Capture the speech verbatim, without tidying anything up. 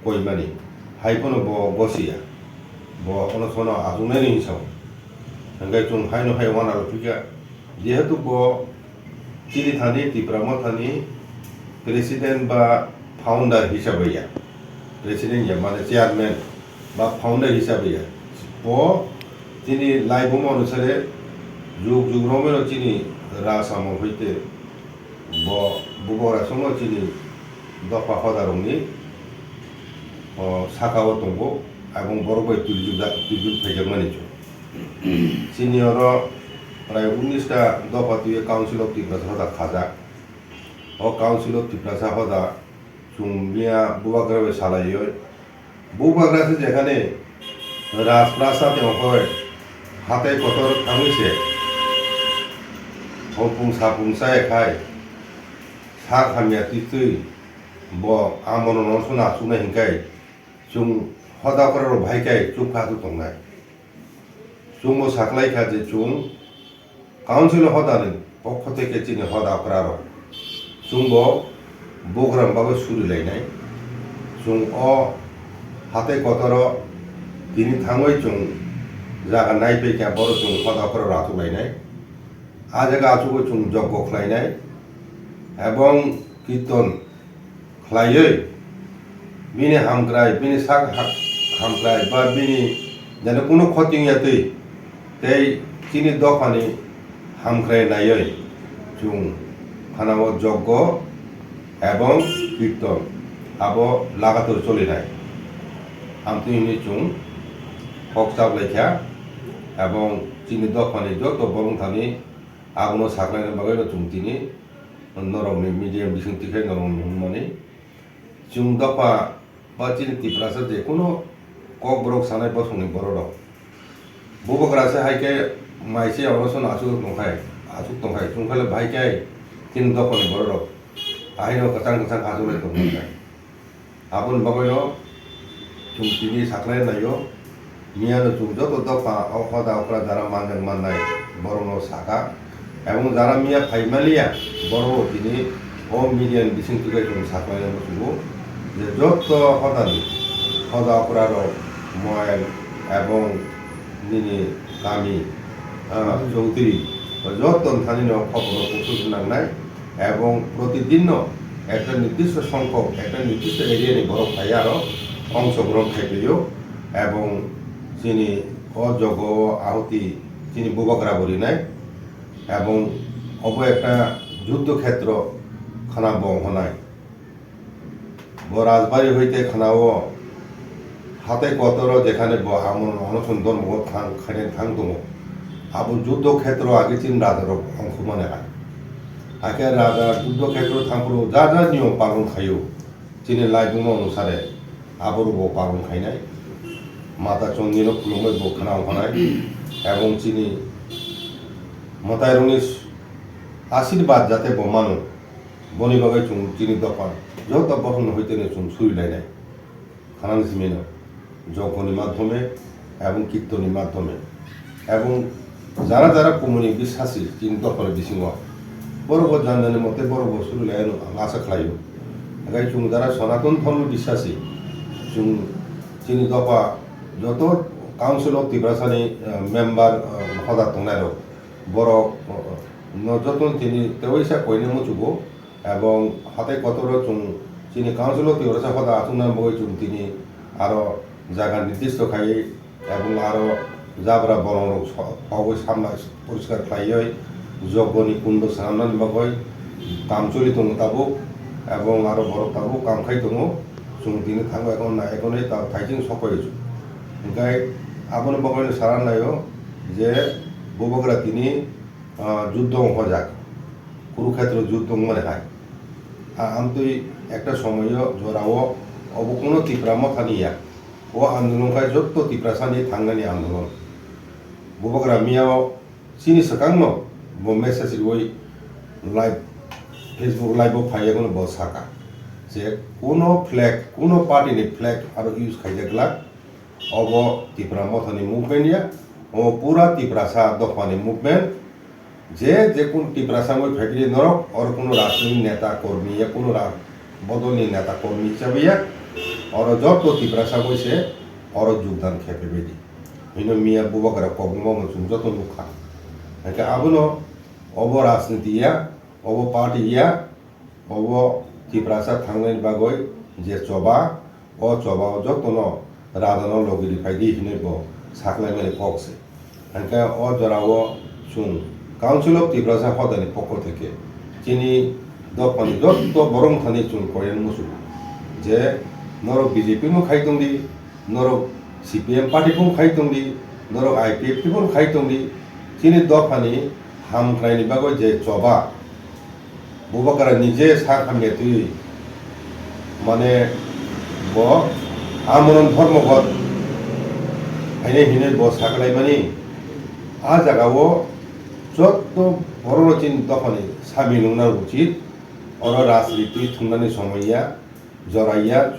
koimani, hai phano bo gosiya, bo ono sono achuknai ni hinwi sao. Hingkhe chwng haino hai uanalo phikha, jehetu bo chini thani Tipra Mothani president ba founder hisabai ya, president ya mane chairman ba founder hisabai ya, bo chini laibuma onusare jug jug romeno chini raj amol hoite bo bubagra songno chini dopha hodarokni, o, saka-o tongo, abong borok bai twijlujak-, twijluk phaijakmani chwng. Chini oro prai unis ta dopha twiwi Council of Tiprasa hoda khajak. O Council of Tiprasa hoda chwng miya bubagra bai salaiwi, bubagra se jekhane Rajprasad ni okhoroi hatai kotor thangwi se hopung sapung chaya khai sak hamya twi twi bo amono nono sona achuknai hinkai chwng hoda okra rok bahai kai chukha achuk tongnai. Chwngbo saklai kha je chwng Council hodani pokho theke chini hoda okra rok chwngbo bugram bagwi suri lainai. Chwng o hatai kotoro tini thangwi chwng jaga naipai kha, boro chwng hoda okra rok achuk lainai. A jaga achugwi chwng joggo khlainai ebong kirton khlaiwi bini hamkrai, bini sak ha-, hamkrai ba bini jani kunu khoti wngya twi tei chini dophani hamkrai naiwi chwng phanao joggo ebong kirton abo lagator cholinai. Amtwi hwnwi chwng kok chap lai kha ebong chini dophani joto borok thani abono saklaina bagwino chwng tini norokni media bising twi khe norokni hwnmani. Chwng dopha ba chini Tiprasa je kuno kokborok sanai bosongni bororok. Bubagra se hai khe mai se oro sono achuk tongkhai, achuk tongkhai, chwng khe le bahai khe chini dophani bororok ahaino kwchang kwchang achuk lai tongkha. Aboni bagwino chwng tini saklai naio. Miyano chwng joto dopha o hoda okra jara manjak mannai borokno saka, ebong jara miya phai maliya borokno tini o media ni bising twi chwng saklaina muchungo je joto hodani hoda okra rok moel ebong nini kami, ah, chowdhury joto thani no khobor rok kuchuk nangnai. Ebong protidinno ekta nirdisho songkhok, ekta nirdisho area ni borok phai aro ongsogrohon khai phaio, ebong chini o jogo o ahuti chini bubagra bo rinai, ebong obo ekta juddho khetro khana bo wngnai. Bo Rajbari hoite khana o hatai kotor o jekhane bo amon onoson dormo thang khaina thang tongo. Abo juddho khetro age chini raja rok ongkhormani hai. Hakhe raja juddho khetro thangphuru ja ja niyom palon khaio. Chini laibuma onusare aborok bo palon khainai. Mata chondino khulumwi bo khana ongkhanai. Ebong chini mwtairokni ashirbad jate bo mano. Boni bagwi chwng chini dopha joto bohrokno hoiteno chwng suri lainai. Khanani simino jogoni madhyome ebong kirtoni madhyome ebong jara jara kumuni bisasi chini dophani bisingo borokbo janjani mote borokbo suri laiyano ang asa khlaio. Haikhe chwng jara Sanatan dhormo bisasi chwng chini dopha joto Council of Tiprasani, eh, member, eh, hoda tongnairok borok, eh, no jotono tini tewaisa koine muchugo. Ebong hatai kotoro chwng chini council o Tiprasa hoda achukna bagwi chwng tini aro jaga nirdisho khaiwi ebong aro jabra bolongrok so-, sogwi samna poriskar khlaiwi jogoni kundo swnamnani bagwi kam choli tongo tabuk ebong aro borok tabuk kam khai tongo. Chwng tini thango ekhon na ekhonwi ta thaising sokphai hwnkhe aboni bagwino sana naio je bubagra tini ah, juddho wng hojak, Kurukhetra juddho wngmani hai. A, amtwi ekta somoio jorao obo kuno Tipra Mothani ya. O andolon khai jotto Tiprasani thangnani andolon. Bubagra miyao chini swkangno bo message riwi live, Facebook live o phaiyagono bo saka je kuno flag, kuno party ni flag aro use khaijak glak. Obo Tipra Mothani movement ya, obo pura Tiprasa dophani movement. Je, je kun Tiprasa moi phaikri norok, oro kuno rajniti neta kormi ya, kuno ra-, bodolni neta kormi hisabe ya. Oro joto Tiprasa bai se oro jogdan khe phaibaidi. Hino miya bubagra kobongma bo chwng joto nukha. Hwnkhe abono obo rajniti ya, obo party ya, obo Tiprasa thangnani bagwi je choba, o choba o jotono rajano logi riphaidi hinwi bo saklaimani kok se. Hwnkhe o jorao chwng Council of Tiprasa hodani pokho theke chini dophani joto borok thani chwng koyan muchungo je norok B J P no khai tongdi, norok C P M party phung khai tongdi, norok I P F T phung khai tongdi, chini dophani hamkraini bagwi je choba, Bubagra nije sak hamya twi, mane bo amono dhormogot hainai hinwi bo saklaimani, a jagao joto borok chini dophani samil wngna uchit, oro rajniti thumnani somoi ya, jora ya,